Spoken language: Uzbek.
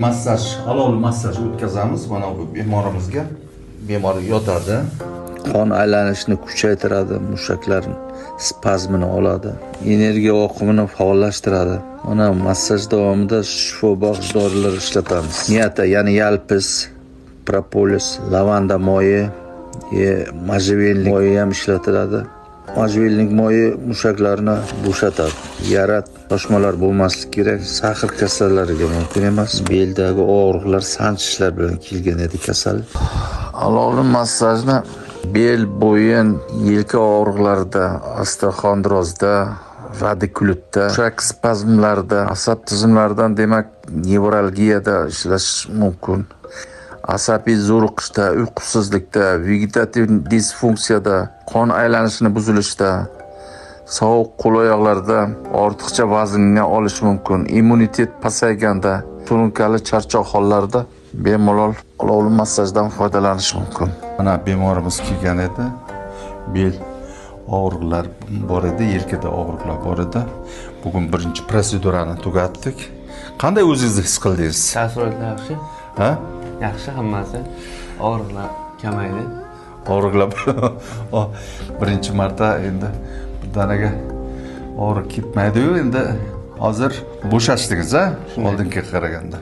Massaj, olovli massaj o'tkazamiz mana bu bemorimizga. Bemor yotadi. Qon aylanishini kuchaytiradi, mushaklar spazmini oladi, energiya oqimini faollashtiradi. Mana massaj davomida shifobaxsh dorilar ishlatamiz. Niyata, ya'ni yalpiz, propolis, lavanda moyi, можжевельник moyi ham ishlatiladi. Можжевельник moyi mushaklarni bo'shatadi. Yara toshmalar bo'lmasligi kerak. Сахар kasallariga mumkin emas. Beldagi og'riqlar, sanchishlar bilan kelgan edi kasal. Olovli massajni bel, bo'yin, yelka og'riqlarida, osteoxondrozda, radikulitda, mushak spazmlarida, asab tizimlaridan, demak, nevralgiyada ishlash mumkin. Asabiy zo'riqishda, uyqusizlikda, vegetativ disfunksiyada, qon aylanishini buzilishida, sovuq qo'l oyoqlarda, ortiqcha vaznni olish mumkin. Immunitet pasayganda, surunkali charchoq hollarida bemalol olovli massajdan foydalanish mumkin. Mana bemorimiz kelgan edi. Bel og'riqlar bor edi, yelkada og'riqlar bor edi. Bugun birinchi prosedurani tugatdik. Qanday o'zingizni his qildingiz? Taassurotlar yaxshi. Ha? Yaxshi hammasi. Og'riqlar kamaydi. Og'riqlar birinchi marta endi birdaniga og'riq ketmaydi-yu, endi hozir bo'shashdingiz, a? Oldingiga qaraganda.